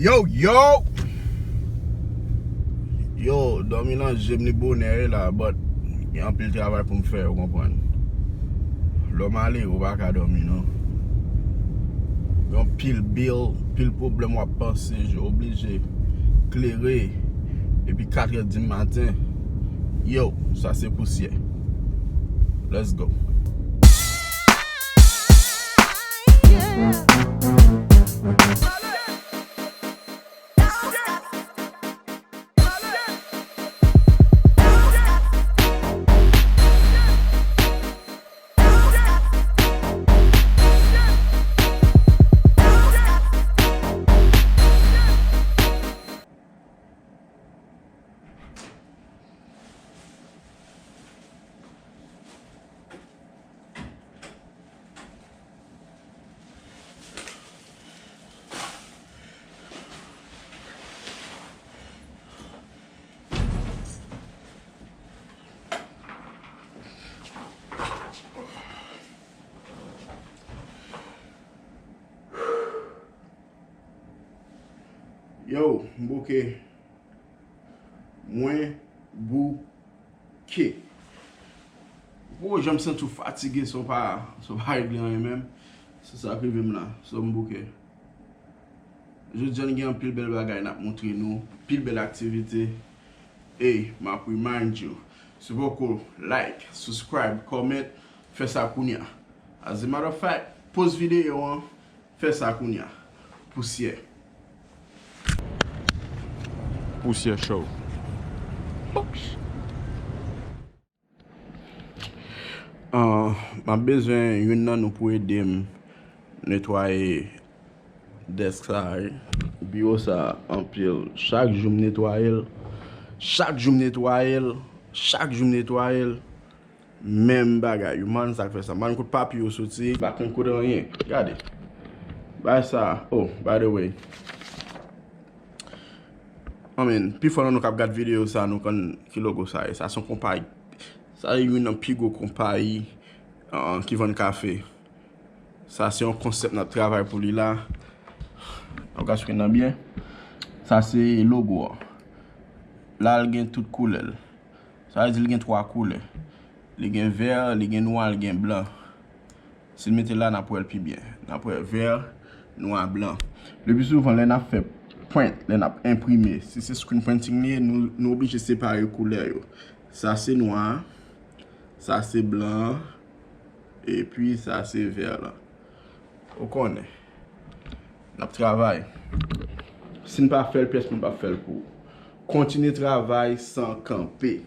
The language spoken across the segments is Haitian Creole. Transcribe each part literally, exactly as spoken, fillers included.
Yo, yo! Yo, dòmi nan je m li bonè la, but gen anpil travay pou m fè, ou konprann. Lè w malere, ou pa ka dòmi, non. Gen anpil bill, pil pwoblèm w ap panse, je oblije klere depi katrè di maten. Yo, sa se pousyè. Let's go. Yo, m bouke. Mwen bouke. Ou poko janm santi w fatige san w pa, san w pa regle anyen menm. Se sa k rive m la. So, m bouke. Jodi a n gen anpil bèl bagay n ap montre nou, pil bèl aktivite. Ey, m ap remind you, si w poko like, subscribe, comment, fè sa kounye a. As a matter of fact, pause videyo an, fè sa kounye a. Pousyè. Pousyè show. Ah, m ap bezwen youn nan nou pou ede m netwaye desk sa a, wi. Biwo sa a anpil. Chak jou m netwaye l. Chak jou m netwaye l. Chak jou m netwaye l. Menm bagay. Yo, man, sa k fè sa. Man, kote papye yo soti. Pa konn kote anyen. Gade. Bagay sa. Oh, by the way. I mean, pifò nan nou k ap gad videyo sa, nou konn ki logo sa ye. Sa se yon konpayi. Sa se youn nan pi gwo konpayi, uh, ki vann kafe. Sa se yon konsèp n ap travay pou li la. N ap gad screen nan byen. Sa se logo a. La, l gen tout koulè l. Sa vle di l gen twa koulè. Li gen vè, li gen nwa, li gen blan. Si n mete l la, n ap wè l pi byen. N ap wè vè, nwa, blan. Le pi souvan, lè n ap fè print, lè n ap enprime, si se screen printing li ye, nou, nou oblije separe koulè yo. Sa se nwa, sa se blan, epi sa se vè la. Ou konnen. N ap travay. Si n pa fè l, pyès moun p ap fè l pou ou. Kontinye travay san kanpe.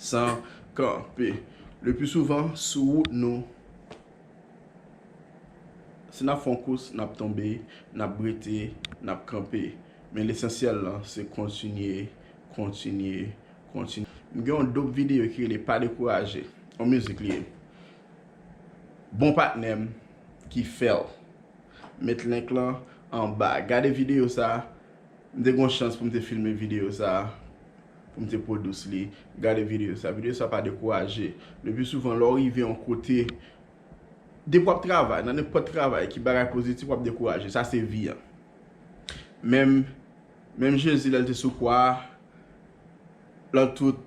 San kanpe. Le pi souvan, sou wout nou, si n ap fè yon kous, n ap tonbe, n ap brete, n ap kanpe. Men lesansyèl lan, se kontinye, kontinye, kontinye. M gen yon dop videyo ki rele Pa Dekouraje. Yon mizik li ye. Bon patnè m ki fè l. Met link lan anba. Gade videyo sa. M te gen yon chans pou m te filme videyo sa. Pou m te pwodis li. Gade videyo sa. Videyo sa, Pa Dekouraje. Le pi souvan, lè w rive yon kote, depi w ap travay, nan nenpòt travay, ki bagay pozitif, w ap dekouraje. Sa se vi an. Menm, menm Jezi, lè l te sou kwa a, lan tout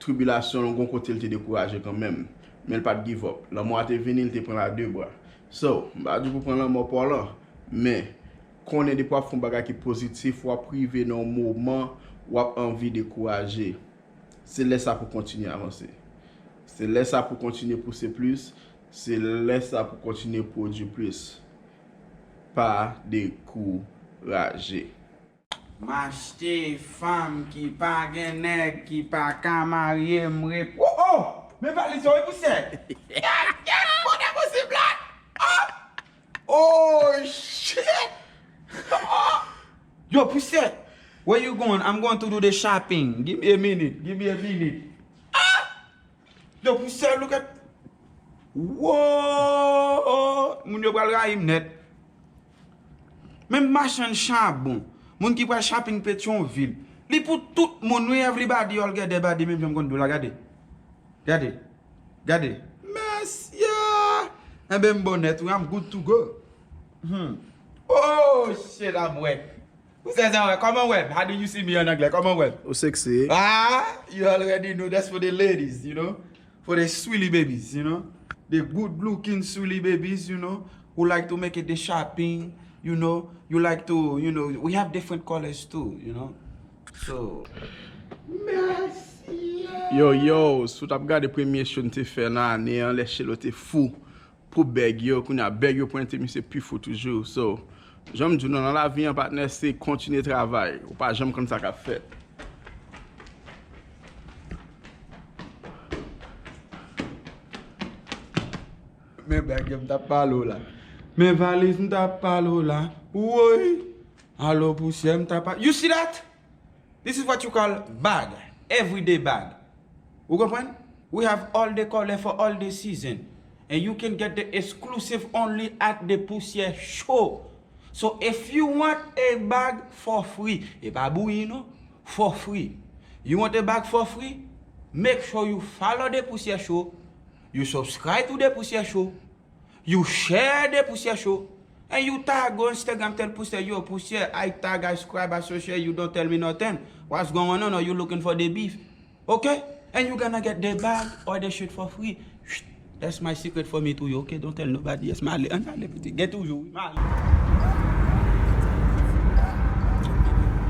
tribilasyon l, gon kote l te dekouraje kanmenm. Men l pa t give up. Lanmò a te vini, l te pran l a de bra. So, m pa di w pou pran lanmò pa w lan, men konnen depi w ap fè yon bagay ki pozitif, w ap rive nan yon moman w ap anvi dekouraje. Se lè sa pou kontinye avanse. Se lè sa pou kontinye pouse plis. Se lè sa pou kontinye pwodui plis. Pa dekouraje. M achte fanm ki pa gen nèg, ki pa ka marye, m rep-, oh, oh! Men valiz yo, wi, pousyè! Gad, gad, bonè pou Ziploc! Oh! Oh, shit! Oh! Yo, pousyè! Where you going? I'm going to do the shopping. Give me a minute. Give me a minute. Ah! Yo, pousyè, look at. Wow! Moun yo pral rayi m nèt. Menm machann chabon, moun ki pral shopping Petyonvil, li pou tout moun, wi, everybody all get their body, menm jan m konn di w la, gade. Gade. Gade. Mesye! Enben, m bon nèt, wi, I'm good to go. Hmm. Oh, shit, I'm wet. Pousyè sa, kòman w wè m? How do you see me an anglè? Kòman w wè m? Ou sexy. Ah, you already know that's for the ladies, you know? For the swilly babies, you know? The good looking swilly babies, you know? Who like to make it the shopping, you know? You like to, you know, we have different colors too, you know? So, merci. Yo, yo, si w t ap gade premye show n te fè nan ane an, lè Shelo te fou pou bèg yo, kounye a bèg yo pwente, misye pi fou toujou. So, jan m di w nan, nan lavi an, patnè, se kontinye travay. Ou pa janm konn sa k ap fèt. Men bèg yo m t ap pale w la. Men valiz m t ap pale w la. Woy! Alo pousyè m t ap pale. You see that? This is what you call bag. Everyday bag. Ou konprann? We have all the color for all the season. And you can get the exclusive only at the Pousyè Show. So if you want a bag for free, e pa bouyi non, for free. You want a bag for free? Make sure you follow the Pousyè Show, you subscribe to the Pousyè Show, you share the Pousyè Show, and you tag on Instagram, tell Pousyè, yo, Pousyè, I tag, I subscribe, I share, you don't tell me nothing. What's going on? Are you looking for the beef? Okay? And you gonna get the bag or the shit for free. Shh, that's my secret for me too, yo. Okay? Don't tell nobody else. M ale, an ale, pitit. Gen toujou, wi. M ale.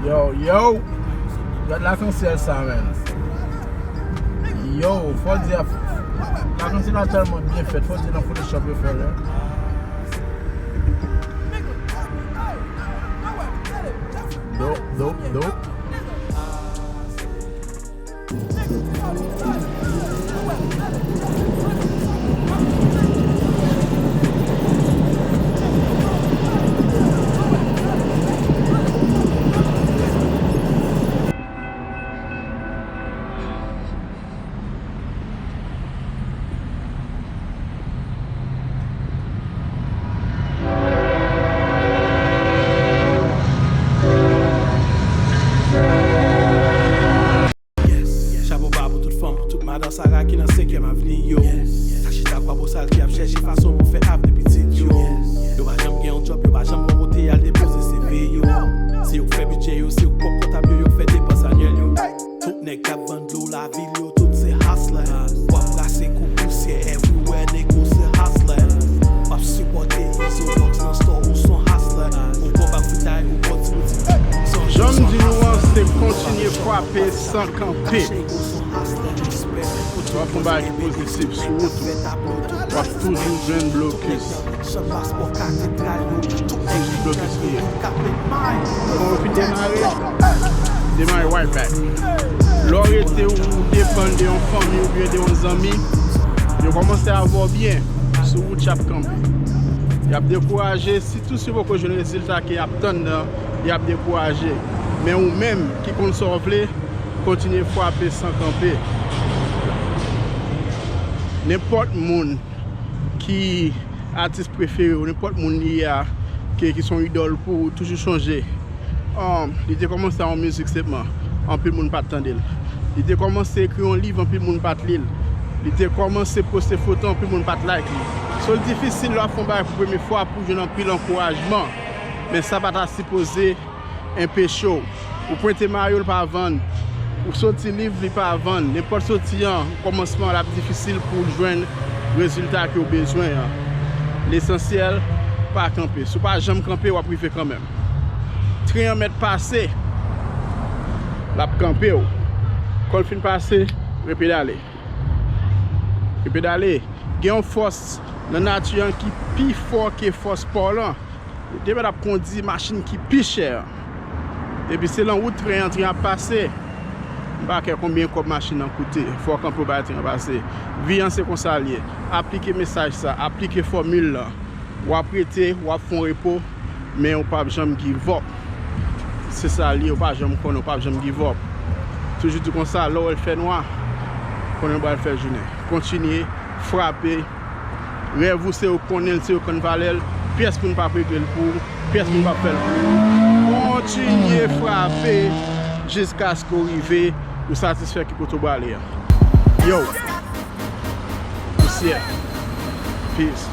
Yo, yo! Gad lakansyèl sa, man. Yo, fò di a. Lakansyèl la tèlman byen fèt, fò di nan Photoshop yo fè l. Dope, dope, dope. Chapo ba pou tout fanm, pou tout madan Sara ki nan senkyèm avni yo. K ap chita Kwabosal, ki ap chèche fason pou fè avni pitit yo. Yo pa janm gen yon djòb, yo pa janm gon kote y al depoze C V yo. Se yo k fè bidjè yo, se yo k pwòp kontab yo, yo k fè depans anyèl yo. Tout nèg k ap vann dlo lavil yo, tout se hustlers. W ap brase kou pousyè everywhere, nego se hustlers. W ap sipòte Izo Box nan store, ou s on hustler. Ou pran bak fritay, ou pran ti boutik. Jan m di nou an, se kontinye frape san kanpe. W ap fè yon bagay ki pozitif sou wout ou. W ap toujou jwenn blokis. Toujou blokis li ye. Bon, ou fin demare, demare right back. Lè w rete ou depann de yon fanmi oubyen de yon zanmi, yo kòmanse a wè w byen sou wout y ap kanpe. Y ap dekouraje, sitou si yo poko jwenn rezilta ke y ap tann nan, y ap dekouraje. Men ou menm ki konn sa w vle, kontinye frape san kanpe. Nenpòt moun ki atis prefere w, nenpòt moun li ye a, ke, ki se yon idòl pou ou, toujou chonje, um, li te kòmanse a yon mizik senpman, anpil moun pa t tande l. Li te kòmanse ekri yon liv, anpil moun pa t li l. Li te kòmanse poste foto, anpil moun pa t like li. So, l difisil lè w ap fè yon bagay pou premye fwa pou w jwenn anpil ankourajman. Men sa pa ta sipoze enpeche w. Ou pwente mayo, l pa vann. Ou soti liv, li pa vann. Nenpòt soti an, kòmansman, l ap difisil pou w jwenn rezilta ke w bezwen an. Lesansyèl, pa kanpe. Si w pa janm kanpe, w ap rive kanmenm. Tren an mèt pase, l ap kanpe w. Kò l fin pase, repedale. Repedale. Gen yon fòs nan nati an ki pi fò ke fòs pa w lan. Ou te mèt ap kondi machin ki pi chè an. Epi se lan wout tren an, tren ap pase. M pa kè konbyen kòb machin nan koute. Fò w kanpe w bay tren an pase. Vi an se konsa l ye. Aplike mesaj sa, aplike fòmil lan. W ap rete, w ap fè yon repo, men w p ap janm give up. Se sa l ye, w pa janm konnen, w p ap janm give up. Toujou di konsa, lè w wè l fè nwa, konnen w pral fè jounen. Kontinye, frape, Rèv ou se ou k konnen l, se ou k konn valè l, pyès moun p ap regle l pou ou, pyès moun p ap fè l pou ou. Kontinye frape jiskaske w rive ou satisfè ki kote w prale a. Yo! Pousyè. Peace.